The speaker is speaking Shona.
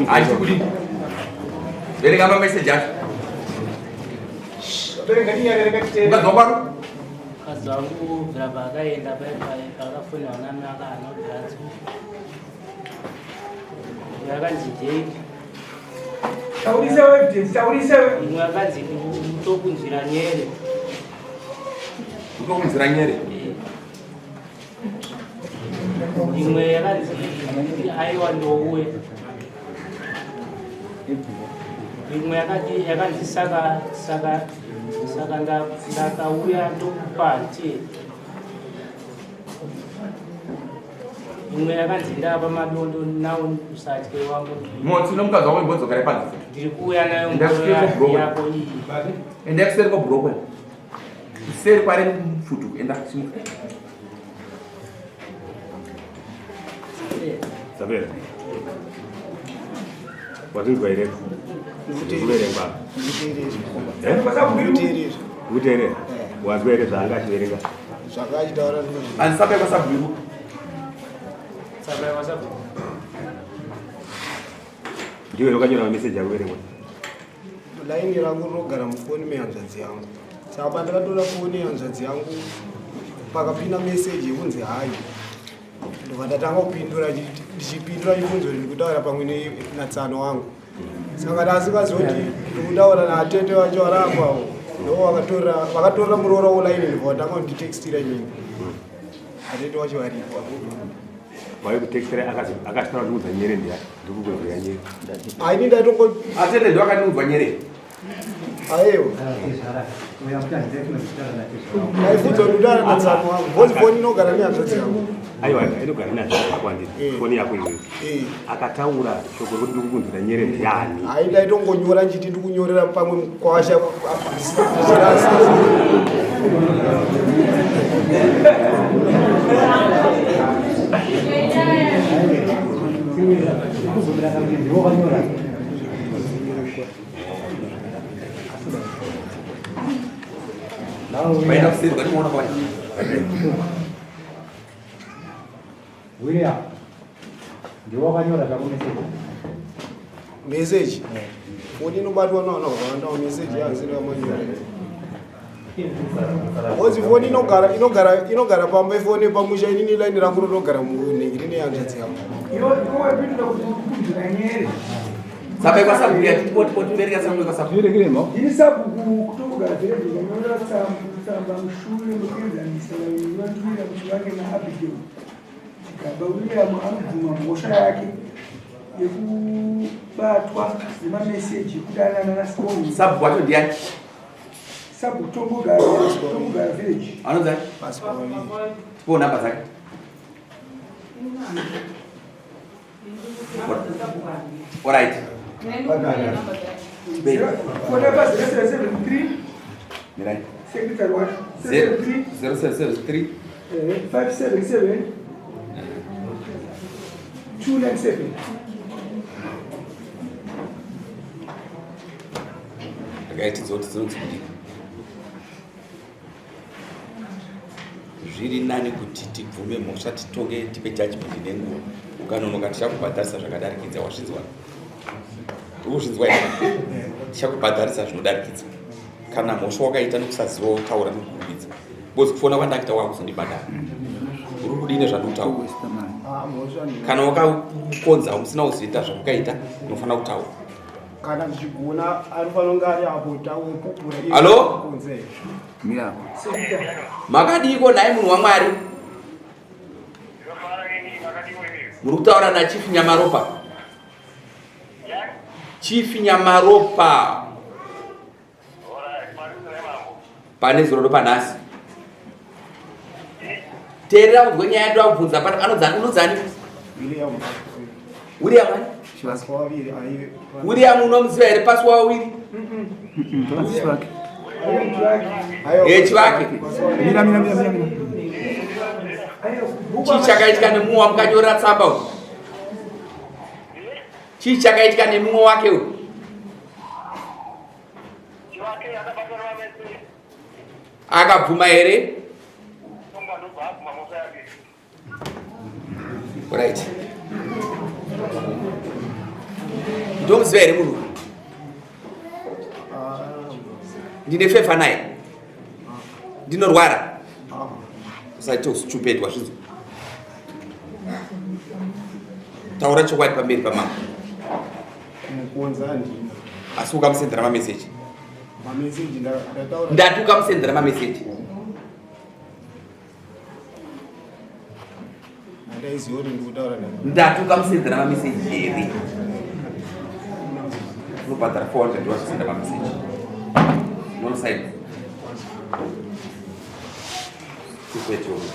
Achiti kudii? Verenga mameseji acho. Mukadzi wako ari? Mukadzi wangu kubvira paakaenda paakafonera nami akaana kubvira adzoka. Yakanzi Jake. Taurisa evidence, taurisa. Imwe yakanzi utokunzwira nyere. Utokunzwira nyere. Imwe yakanzi aiwa ndouye. Imwe yakati yakanzi saka saka saka ndakauya ndokupa tie. Imwe yakanzi ndava madondo nawo usatye wangu. Motsi nomukadzi wako imbodzokera panze. Ndiri kuuya nayo ngoro yako iyi. Enda kuseri kwabhurokwe. Kuseri kwari mfutu enda simuka. Sabera. Watinzwa here? Ndikuverenga. Ndikuteerera. Ndikuteerera. Wanzwa here zvaanga achiverenga? Zvanga achitaura ndinozvi. Andisape kwasabhuku. Sape kwasabhuku. Ndiwe wakanyora mameseji akuverengwa. Laini rangu rinogara mufoni mehanzvadzi yangu. Saka pandakatora foni yehanzvadzi yangu pakapinda meseji yekunzi hayi ndobva ndatanga kupindura ndichipindura chibvunzo kuti ndikutaura pamwe natsano wangu saka ndasingazivi kuti ndikutaura natete vacho vari apawo ndo vakatorera vakatorera muroora wolaini ndobva vatanga kunditextira inini atete wacho varipo Wai kutextira akasitaura ndikuudza nyere ndiya ndikukuudza nyere. Aini ndaitongo atete ndo akandiudza nyere. Aiwa. Ndaibvunza kuti udara natsano wangu. Because foni inogara nehanzvadzi yangu. Aiwa inogara nehanzvadzi yako handiti. Eh. Foni yako iyoyo. Eh. Akataura shoko rekuti ndikukunzira nyere ndiani. Hai ndaitongonyora nchiti ndikunyorera pamwe mukwasha. Vaenda kuseri kwatinoona kwani. William, ndiwe wakanyora zvako message. Message. Foni inobatwa nawana vakawanda message yanzira yamanyora. Because foni inogara inogara inogara pamba ifoni pamusha inini line rangu rinogara munhingi rine hanzvadzi yangu. Iwe iwe wapindura kuti uri kunzwira nyere. Sapa ikwasabu ya tipo tipo tibereka sabu ikwasabu. Ndini sabhuku kutongogara village ndanyora tsamba mushure mekuenzanisa vaviri vaTwira kuti vange naAbigail Chigaba. William anobvuma mhosva yake yekubatwa nemameseji ekudanana naSibongile. Sabhuku wacho ndiani? Sabhuku Tongogara Tongogara village. Anonzi ani? Tipo namba dzake. Alright. Phone number 0773 Mirai. Secretary wacho 773 0773 577 297. Regai tidzoti dzinonzi kudii? Zviri nani kuti tibvume mhosva titonge tipe judgment nenguva. Ukanonoka tichakubhadharisa zvakadarikidza. Wazvinzwa? Uri kuzvinzwa here? Tichakubhadharisa zvinodarikidza. Kana mhosva wakaita nokusaziva wotaura nokukurumidza. Because kufona kwandakuita wakuzondibhadhara. Uri kudii nezvandikutaura? Kana wakakonza usina kuzoita zvamukaita unofanira kutaura. Kana ndichigona anofanira kunge ari apo tawopupura. Hello? Kunze. Mira. Makadiiko nhai munhu waMwari? Muri kutaura naChief Nyamaropa. Chief Nyamaropa. Pane zuro panhasi. Teerera unzwe nyaya yandoda kubvunza pano anonzani unonzani? William. William ani? William unomuziva here pasi wawiri? Eh, chivake. Mira, mira, mira, mira. Chii chakaitika nemumwe wamukanyorera tsamba uyu? Chii chakaitika nemumwe wake uyu? Akabvuma here? Right. Ndomuziva here munhu? Ndine fefa naye. Ndinorwara. Usaite stupid wazvinzwa. Taura chokwadi pamberi pamambo. Kumukonza handina. Asi ukamusendera mameseji. Mameseji ndataura. Ndati ukamusendera mameseji. Handaiziva kuti ndikutaura naye. Ndati ukamusendera mameseji here? Unobhadhara 400 wazvisenda mameseji. Unosaina. Stupid woman.